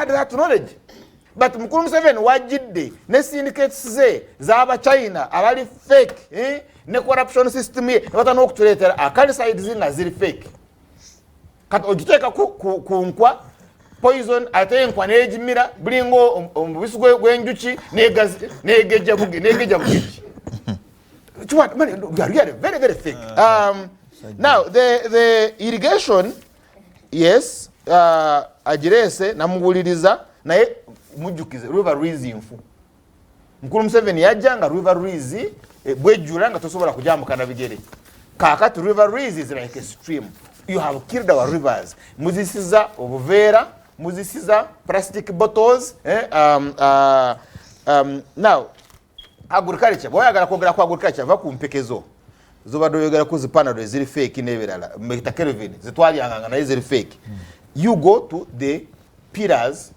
Had that knowledge, but Mukulu Museveni wajjidde ne syndicates ze z'Abachina abali fake, eh? Ne corruption system ye nebatana okutuleetera acaricides nga ziri fake. Kati ogiteeka ku nkwa poison, ate enkwa negimira, bulinga omubisi gw'enjuki negejja bugeji. Really very, very fake. Now the irrigation, yes, agireese namuwuliriza, naye mujjukize River Rwizi nfu. Mukulu Museveni yajja nga River Rwizi bwejjula nga tosobola kujambuka na bigere. Kakati River Rwizi is like a stream. You have killed our rivers. Muzisiza obuveera, muzisiza plastic bottles, eh, now agriculture, bw'oyagala kwogera ku agriculture, va ku mpekezo zobadde oyogera ku zipanado eziri fake n'ebirala, Mr Kelvin, zitwalyanganga naye ziri fake. You go to the pillars,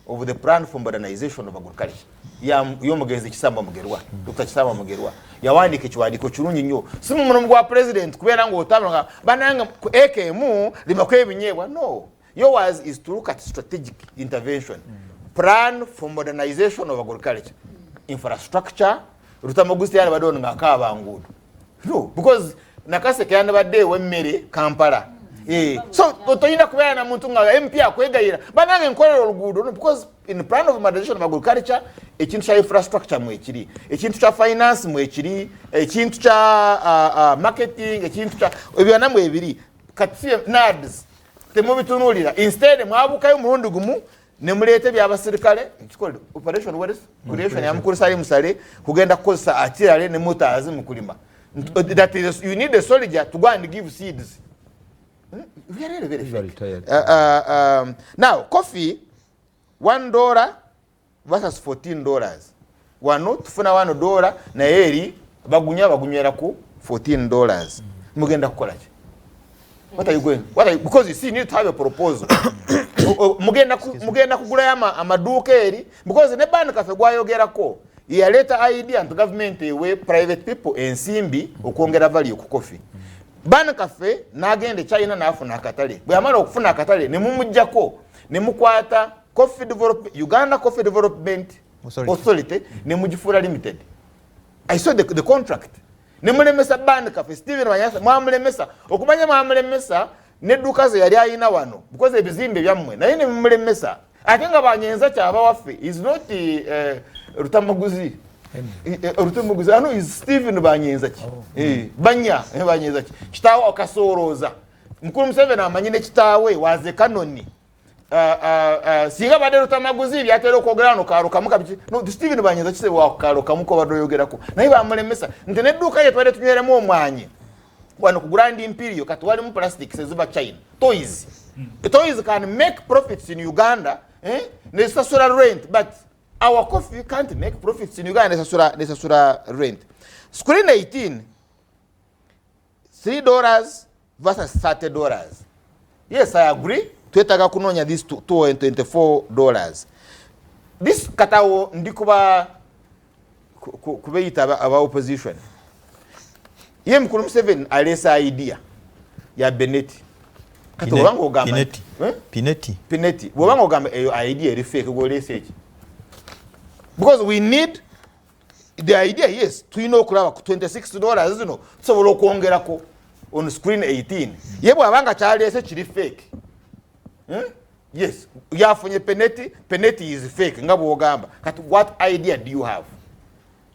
of the plan for modernization of agriculture y'omugenzi Kisamba Mugerwa. Dr Kisamba Mugerwa yawandiika ekiwandiiko kirungi nnyo. Si mu mulimu gwa president kubeera ng'otambula nga banange ku eka emu limako ebinyeebwa. No, yours is to look at strategic intervention plan for modernization of agriculture infrastructure. Lutamaguzi yandibadde ono ng'akaaba nguudo? No, because Nakaseke yandibadde ew'emmere Kampala. So toyina kubeera na muntu nga MP akwegayira, banange nkolera oluguudo. No, because in plan of modernization of agriculture, ekintu kya infrastructure mwekiri, ekintu kya finance mwekiri, ekintu kya marketing, ekintu kya ebyona mwebiri. Kati si NAADS temubitunuulira. Instead mwabukayo omulundi gumu ne muleeta ebyabasirikale, Operation Wealth Creation ya mukulu Salim Saleh, kugenda kukozesa artillery ne mortars mu kulima. That is, you need a soldier to go and give seeds. We are really very Very fake. Tired. Now coffee, $1 versus $14. Wano tufuna $1, naye eri bagunya bagunywera ku $14. Mugenda kukola ki? What are you going, what are you, because you see, you need to have a proposal. Mugenda kugulayo amaduuka eri, because ne Ban Café gwayogerako yaleeta idea nti government ewe private people ensimbi okwongera value ku coffee. Ban Café n'agenda e China n'afuna akatale. Bwe yamala okufuna akatale, ne mumugjako ne mukwata coffee develop, Uganda Coffee Development Authority. Authority, ne mugifuula limited. I saw the contract. Nemulemesa Ban Café Steven Wanyasa, mwamulemesa okumanya, mwamulemesa nedduuka ze yali ayina wano, because ebizimbe byammwe, naye nemulemesa. Ate nga Banyenza kyaba waffe is not Rutamaguzi. Rutamaguzi ano is Steven Banyenza ki. Banya, Banyenza ki, kitaawe okasoolooza. Mukulu Museveni amanyi ne kitaawe waze kanoni. Singa badde Lutamaguzi byatera okwogera wano kaalo kamu kabiki. No, Steven Banyenza kisebe wa kaalo kamu kobadde oyogerako, naye bamulemesa nti nedduuka ye twali tunyweremu omwanyi wano ku Grand Imperial, kati walimu plastics eziva China. Toys, toys can make profits in Uganda, eh? Nesasula rent, but our coffee can't make profits in Uganda nesasula rent. Screen 18, $3 versus $30. Yes, I agree, twetaaga kunoonya this $24. This katawo ndi kuba kubeyita aba opposition. Ye mukulu Museveni aleesa idea ya Beneti. Kati obanga ogamba Pineti. Eh? Pineti. Pineti, bwobanga ogamba eyo idea eri fake, gwoleesa eki? Because we need the idea. Yes, tulina okulaba ku $26 zino tusobola okwongerako on screen 18. Ye bwabanga kyaleese kiri fake, Yes, yafunye peneti. Peneti is fake nga bwogamba. Kati what idea do you have?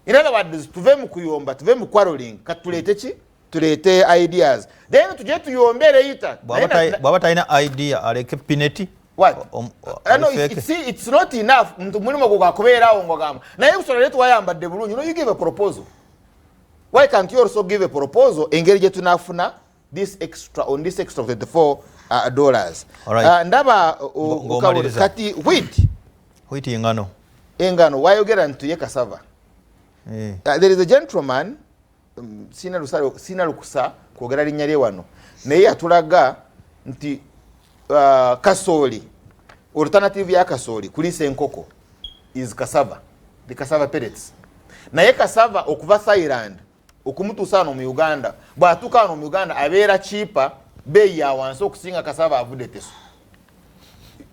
In other words, tuve mu kuyomba, tuve mu quarreling. Kati tuleete ki? Tuleete ideas, then tujye tuyombe later. Bw'aba talina idea, aleke Pineti. What? No, see, it's not enough nti mulimu gwo gwakubeerawo ng'ogamba naye kusolo letu wayambadde bulungi. No, you give a proposal. Why can't you also give a proposal engeri gye tunafuna this extra, on this extra $24? Alright. Ndaba Ng'omaliriza. Kati wheat. Wheat, engano. Engano wayogera nti tuye cassava. There is a gentleman, sina lusalo, sina lukusa kwogera linnya lye wano, naye yatulaga nti kasooli, alternative ya kasooli kuliisa enkoko is cassava, the cassava pellets. Naye cassava okuva Thailand okumutuusa wano mu Uganda, bw'atuuka wano mu Uganda abeera cheaper, beeyi ya wansi okusinga cassava avudde Teso.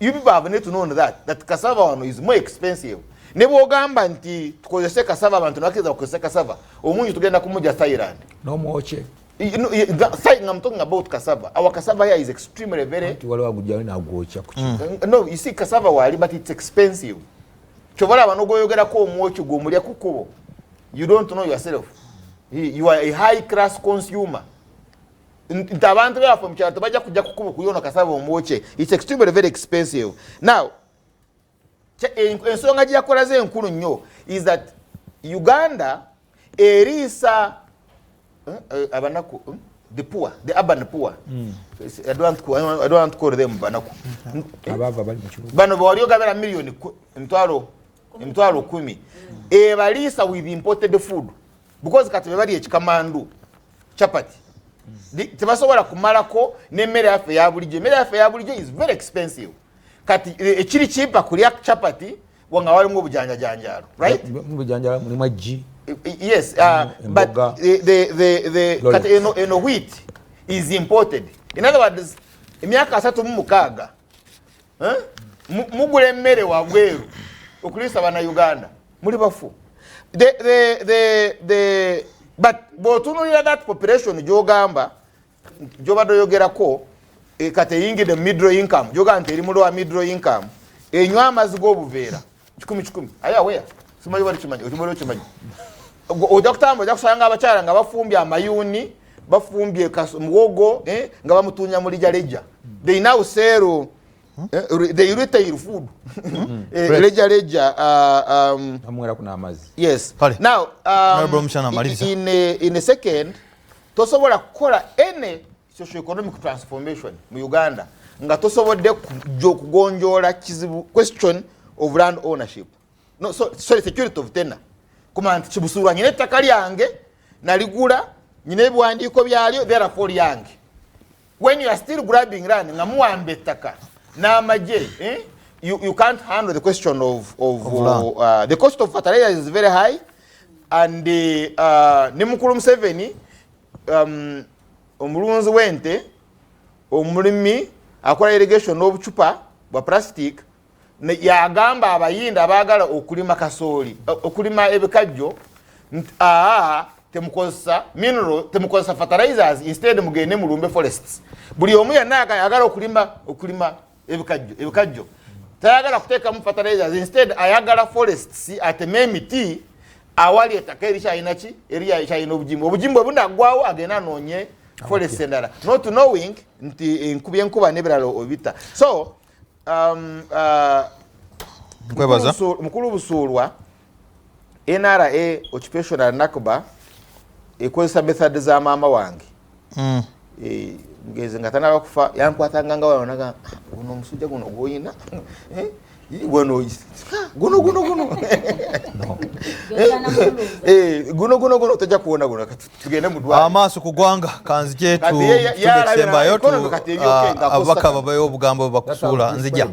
You people have need to know that that cassava wano is more expensive. Ne bwogamba nti tukozese cassava, abantu nakkiriza kukozesa cassava, omungi tugenda kumujja Thailand. N'omwokye. You know, I'm talking about cassava. Our cassava here is extremely very Nti waliwo agujjayo n'agwokya ku No, you see, cassava wali, but it's expensive. Kyobalaba nogoyogerako omwokyo gwomulya ku kkubo, you don't know yourself. You are a high class consumer. Nti abantu baffe mukyalo tebajja kujja ku kkubo kuyona cassava omwokye. It's extremely very expensive. Now ensonga gye yakolaze enkulu nnyo is that Uganda eriisa abanaku, the poor, the urban poor. I don't want to call them banaku. Abaava bali mu kibuga. Bano bwewali ogabera miliyoni 10,000, ebaliisa with imported food, because kati bebali ekikamandu chapati. Tebasobola kumalako n'emmere yaffe eya bulijjo. Emmere yaffe eya bulijjo is very expensive. Kati ekiri cheaper kulya chapati nga walimu obujanjajanjalo, right? Mu bujanjalo mulimu eggi. Yes, but Emboga. the Lolly. Kati eno wheat is imported. In other words, emyaka 36, eh? Mugula emmere wabweru okuliisa bannayuganda, muli bafu. But bw'otunuulira that population gy'ogamba gy'obadde oyogerako, kati eyingidde mu middle income, gy'ogamba nti eri mu lower middle income, enywa amazzi g'obuveera kikumi kikumi. Aye aware, simanyi bali kimanyi, okimanyi, okimanyi. Ojja kutambula, ojja kusanga abakyala nga bafumbye amayuuni, bafumbye muwogo, nga bamutunya mu lijaleja. They now sell they retail food. Leja leja, Amuwerako n'amazzi. Yes. Kale. Now, Honorable Mushana, maliriza. in a second, tosobola kukola any socio-economic transformation mu Uganda nga tosobodde kugonjoola kizibu question of land ownership, no, so, sorry, security of tenure. Kumanya nti Kibusuulwa nyina ettaka lyange naligula, nyina ebiwandiiko byalyo, therefore lyange. When you are still grabbing land nga muwamba ettaka n'amagye, eh? You can't handle the question of Of land. The cost of fertilizer is very high, and ne mukulu Museveni, omulunzi w'ente, omulimi akola irrigation n'obucupa bwa plastic, yagamba abayindi abaagala okulima kasooli, okulima ebikajjo nti aa temukozesa mineral, temukozesa fertilizers, instead mugende mulumbe forests. Buli omu yenna ayagala okulima ebikajjo tayagala kuteekamu fertilizers, instead ayagala forests, ateme emiti awali ettaka erikyalina ki, erikyalina obugimu. Obugimu bwe bunaggwawo agenda anoonye forest endala, not knowing nti enkuba enkuba n'ebirala obita. So Nkwebaza. Mukulu Busuulwa, NRA occupational nakba ekozesa method za maama wange. Ngeze nga tanaba kufa yankwatanga nga wanonaga guno omusujja guno gwoyina, eh, guno guno guno guno. Gy'osaana mukuluuza. Eh, guno guno guno tojja kuwona guno. Kati tugende mu ddwaliro. Amaaso ku ggwanga kanzije. Kati ye Tusembayo economy kati eri okay, nga ababaka akosa- babayo obugambo bwe bakusuula. Nzija.